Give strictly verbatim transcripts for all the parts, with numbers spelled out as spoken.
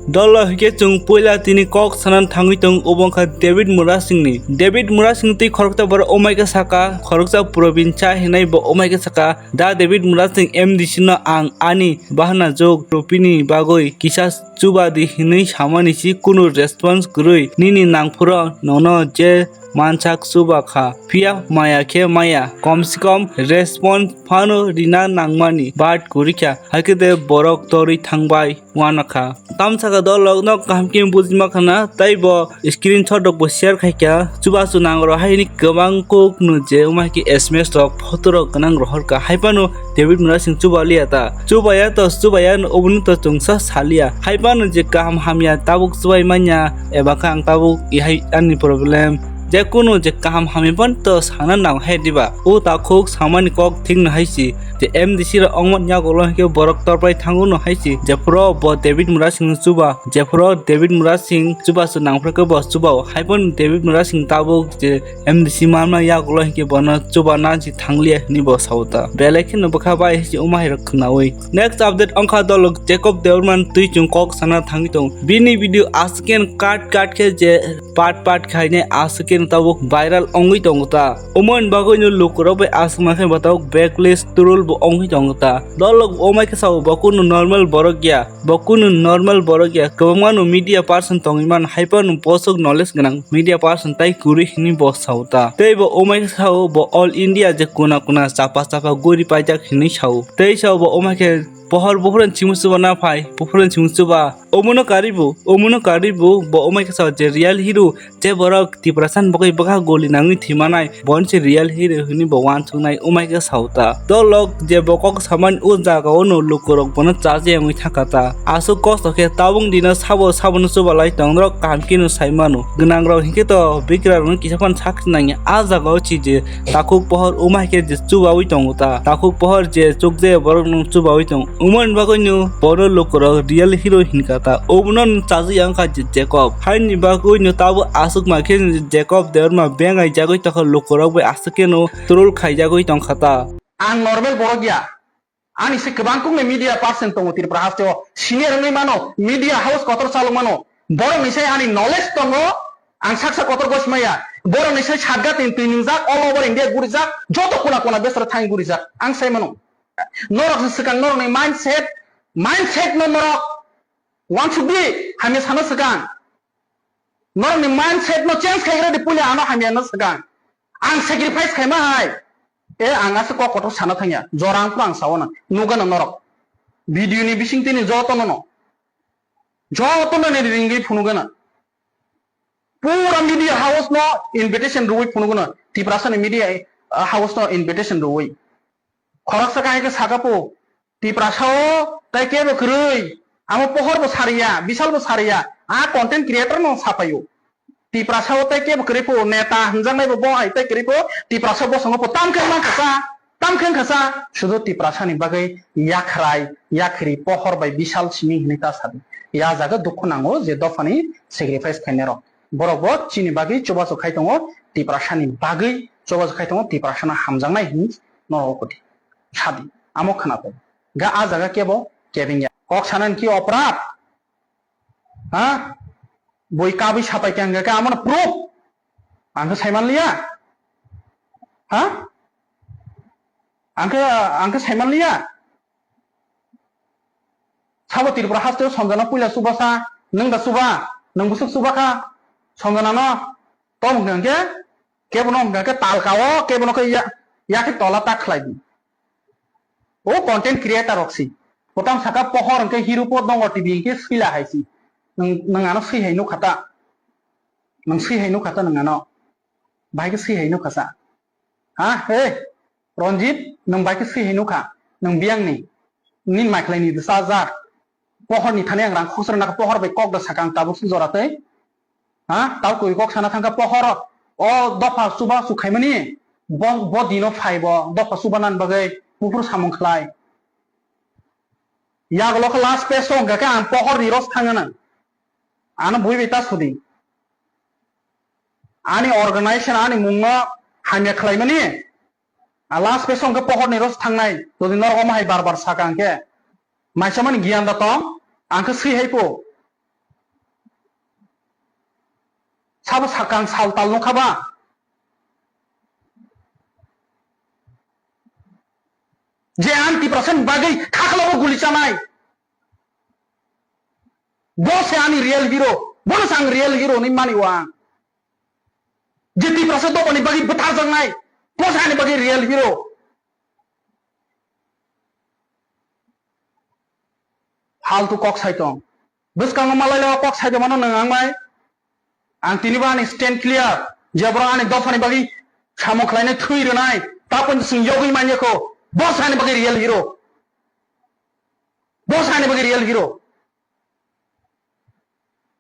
Dolo hwnkhe chwng puila tini kok sana thangwi tongo, obo wngkha David Murasingni. David Murasing twi khoroksa borok omaikhe saka, khoroksa Probin Cha hinwi bo omaikhe saka, "Da David Murasing M D C no ang ani bahana jok tropini bagwi kisa chuba di," hinwi samani si kunu response kwrwi, "Nini nangphuru nono je mansak chuba kha, phiya maya khe maya, kom se kom response phano rina nangmani bat kwrwi kha, hakhe de borok torwi thangbai wanakha." Tamsaka dolok no kaham khe bujima khana, tei bo screenshot rok bo share khaikha, chubachu nang rok hai hwnwi kwbang kok no je wngma hai khe S M S rok photo rok gwnang rohorkha, hai phano David Murasing chuba liya ta, chuba ya to chuba ya no, obo no to chwngsa saliya, hai phano je kaham hamya tabuk chubai manya eba khe ang tabuk ihai ani problem, je kunu je kaham hamya phano to sana nang hai diba, o takhuk samani kok thik no hai si. Je M D C rok ongmani yagulo hinkhe borok torpai thango no hai si, jephuru bo David Murasing no chuba, jephuru David Murasing chubachu nangphuru khe bo chuba-o, hai phano David Murasing tabuk je M D C manma yagulo hinkhe bono chuba nansi thangliya hinwi bo sao ta. Belai kheno bwkha bai hai si wngma hai rok khwnaui. Next update wngkha dolo Jacob Debbarma twi chwng kok sana thangwi tongo. Bini video aswk khe cut cut khe je part part khainai aswk khe tabuk viral wngwi tongo ta. Omo ni bagwi no lukurok bai aswk ma khe bo tabuk backlash troll bo wngwi tongo ta. Dolok omo khe sao bo kunu normal borok ya, bo kunu normal borok ya, kwbangma no media person tongwi mano, hai phano bosok knowledge gwnang media person tai kwrwi hinwi bo sao ta. Tei bo omo khe sao bo all India je kuna kuna chapa chapa guri paijak hinwi sao. Tei sao bo omo khe pohor buphuru ni chimung chuba na phai, buphuru ni chimung chuba. Omono karibu, omono karibu, bo omai khe sao je real hero, je borok Tiprasa ni bagwi bwkha goli nangwi thimanai, bono se real hero hinwi bo uansuknai, omai khe sao ta. Dolok je bo kok samani o jaga o no lukurok bono chaji wngwi thangkha ta. Aswk kosto khe tabuk dino sabo sabono chubalai tong norok kaham khe no sai mano. Gwnang rok hinkhe to bikra rokno kisa phano sakchi nangya. A jaga o chi je takhuk pohor wngma hai khe je chubaui tongo ta, takhuk pohor je chukjaya borok no chubaui tongo. Wngmani bagwi no bono lukurok real hero hinkha ta, obono no chajakya wngkha je Jacob. Haini bagwi no tabuk aswk ma khe je Jacob Debbarma bengai jagwi tongkha, lukurok bai aswk khe no troll khaijagwi tongkha ta. Ang normal borok ya. Ani se kwbang kukni media person tongo Tripura haste o. Senior wngwi mano, media house kotor chalok mano. Borok ni sai ani knowledge tongo, ang saksa kotor gos maya. Borok ni sai satga tin twi nungjak, all over India gurijak, joto kona kona besaro thang gurijak. Ang sai mano. Norok se swkang norok ni mindset, mindset no norok wansuk di, hamya sano swkang. Norokni mindset no change khaigwradi puila ano hamya no swkang. Ang sacrifice khaima hai. E ang aswk kok kotor sana thangya. Jora ang phuru ang sao na. Nugano norok. Video ni bising tini jotono no. Jotono ni ringwi phunugana. Pura media house no invitation rwi phunugana. Tiprasa ni media, ah, house no invitation rwi. Khoroksa kahai khe saka po. Tiprasa o tai kebo kwrwi. Amo pohor bo sariya, bisal bo sariya. A content creator no sapaio. Tiprasa o tai kebo kwrwi po, neta hwnjaknai bo bo hai tai kwrwi po. Tiprasa bosongo po tam khe man kasa, tam khe kasa. Sudu Tiprasa ni bagwi yakhrai, yakhri pohor bai bisal simi hinwi ta sadi. Ya jaga dukhu nango je dophani sacrifice khainai rok. Borok bo chini bagwi chubachu khai tongo, Tiprasa ni bagwi chubachu khai tongo, Tiprasa no hamjaknai hinwi norok ukudi. Sadi, amo khwna tongo. Ga a jaga kebo kebengya. Kok sanani ki oprad? Ha? Boi kabui sapai khe hwnkhe amo no proof. Ang khe saiman liya. Ha? Ang khe, ang khe saiman liya. Sabo Tripura haste o Sanjana puila chubasa, nwng da chuba, nwng bwswk chuba kha Sanjana no, tom hwnkha hwnkhe, kebo no hwnkha khe talka o, kebo no khe ya, ya khe tola ta khlai di. O content creator rok si. Potam saka pohor hwnkhe hero po dongo T V hwnkhe swila hai si. Nwng, nwng ano swi hai nukha ta. Nwng swi hai nukha ta nwng ano. Bahai khe swi hai nukha sa. Ha, he, Ranjit, nwng bai khe swi hai nukha, nwng biyang ni, nini maikhlai ni bwsa jak, pohor ni thani ang rang khosor nakha, pohor bai kok da saka ang tabuk si jora tei, ha, tau koi kok sana thangkha pohor, o dopha chuba chu khaimani, bo, bo dino phai bo, dopha chuba nan bagwi, buphuru samung khlai. Yagulo khe last page o hwnkha khe ang pohor ni ros thangana, ano bui bai ta sudi. Ani organization, ani mungno hamya khlaimani, a last page o hwnkhe pohor ni ros thangnai, jodi norok omo hai bar bar saka hwnkhe, maisa mani giyan da tong, ang khe swi hai po, Sabo sakang sal tal nukha ba? Je ang Tiprasa ni bagwi khaklabo guli chanai. Bo se ani real hero. Bono se ang real hero hinwi mani o ang. Je Tiprasa dophani bagwi bwtharjaknai, bo se ani bagwi real hero. Faltu kok sai tong. Bwskango malailao kok sai tongmano nwng ang bai. Ang tini bo ani stand clear. Je borok ani dophani bagwi samung khlainai, thwi rwnai, tapon chwng yogwi manya kho. Bo se ani bagwi real hero. Bo se ani bagwi real hero.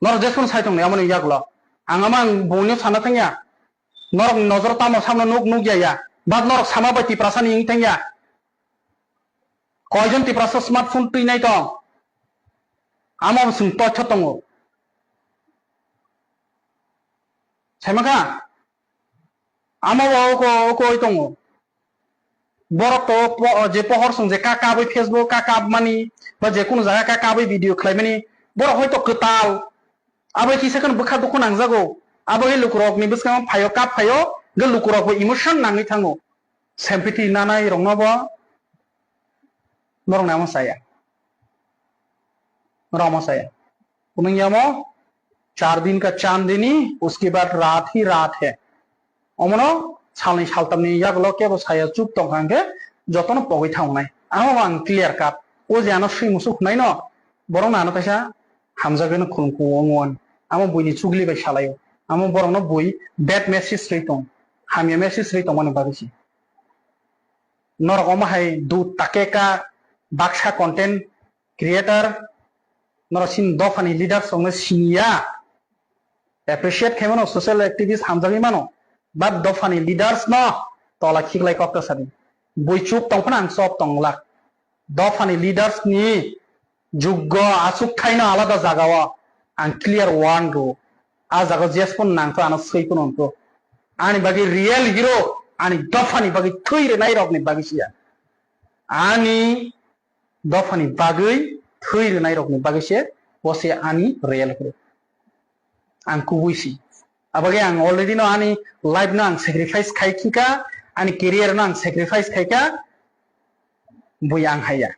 Norok jesphano sai tongni amoni yagulo. Ang ama ang bongni sana thangya. Norok nojor tamo samno nuk nuk ya ya. But norok sama bai Tiprasa ni wng thangya. Koijon Tiprasa smartphone twi nai tong? Amo bo chwng totho tongo. Saima kha? Amo bo oko, oko oi tongo. Borok to po-, je pohor song je ka kabwi Facebook ka kabmani, ba je kunu jaga ka kabwi video khlaimani, borok hoito kwtal. Abo kisa kheno bwkha dukhu nangjago. Abo khe lukurokni bwskango phaio, kap phaio, hwnkhe lukurokbo emotion nangwi thango. Sympathy nanai rokno bo norok namo saya. Norok mo saya. Kunung yamo, "चार दिन का चांदनी, उसके बाद रात ही रात है." Omono salni saltamni yagulo kebo saya chup tongkha hwnkhe jotono pogwi thangnai. Amo bo ang clear cut. O je ano swi musuk hwnai no, borok no ano kaisa hamjagwi no khulumkhu wngo ani. Amo buini chugli bai salaio. Amo borok no bui bad message rwi tong. Hamya message rwi tongmani bagwi se. Norok omo hai dut take ka baksa content creator, norok chini dophani leaders rokno siniya, appreciate khaimano, social activist hamjagwi mano, but dophani leaders no tola khiklai kok ta sadi. Bui chup tongphano ang chop tonglak. Dophani leaders ni juggo asuk thaino alada jagao ang clear warn rw. A jaga jesphano nangkho ano swi phano wngkho. Ani bagwi real hero, ani dophani bagwi thwi rwnai rokni bagwi siya. Ani dophani bagwi thwi rwnai rokni bagwi se bo se ani real hero. Ang kubui si. Abagwi ang already no ani life no ang sacrifice khai khika, ani career no ang sacrifice khaika, bui ang haiya.